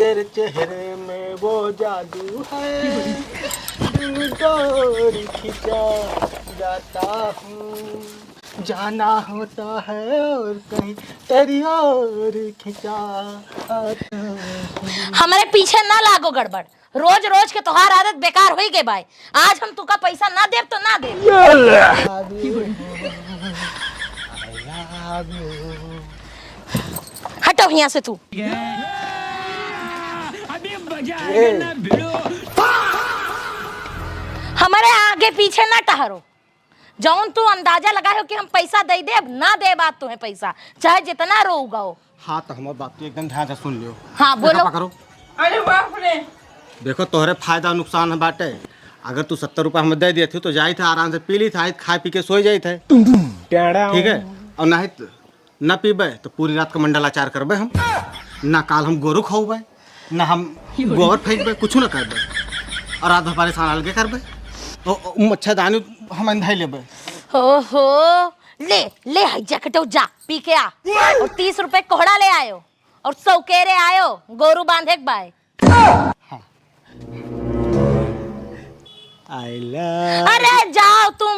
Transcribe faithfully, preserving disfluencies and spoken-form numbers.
तेरे चेहरे में वो जादू है, दिल डोर खिंचा जाता हूँ, जाना होता है और कहीं तेरी ओर खिंचा आता हूँ। हमरे पीछे ना लागो गड़बड़, रोज रोज के तोहार आदत बेकार होई गए बाय। आज हम तुका पैसा ना देब तो ना देब। हटो हियाँ से तू। हमरे आगे पीछे ना टहरो। जौन तू अंदाजा लगाए हो कि हम पैसा दे देब, ना देब आज तुम्हें पैसा, चाहे जितना रोऊ गाओ। हाँ, तो हमार बात तू एकदम ध्यान से सुन लियो। हाँ, देखो बोलो। पकड़ो। अरे बाप रे। देखो, तोहरे फायदा नुकसान है बाटे। अगर तू सत्तर रुपया हमें दे देत हो, तो जाइत है, आराम से पी लीत है, खाए पी के सोई जाइत है। ठीक है? और नहीं तो ना पीबे तो पूरी रात का मंडलाचार करबे हम। ना काल हम गोरू खौबे, ना हम गोबर फेंकबे, कुछ ना करबे। और रात भर परेशान अलगे करबे। ओ, ओ, मच्छरदानी हम अंधाई लेबे। ओहो, ले, ले, हई जैकेटो जा, पी के आ। और तीस रुपए कोहड़ा ले आयो, और सौ केरे आयो, गोरू बांधे के बाय। I love अरे जाओ तुम।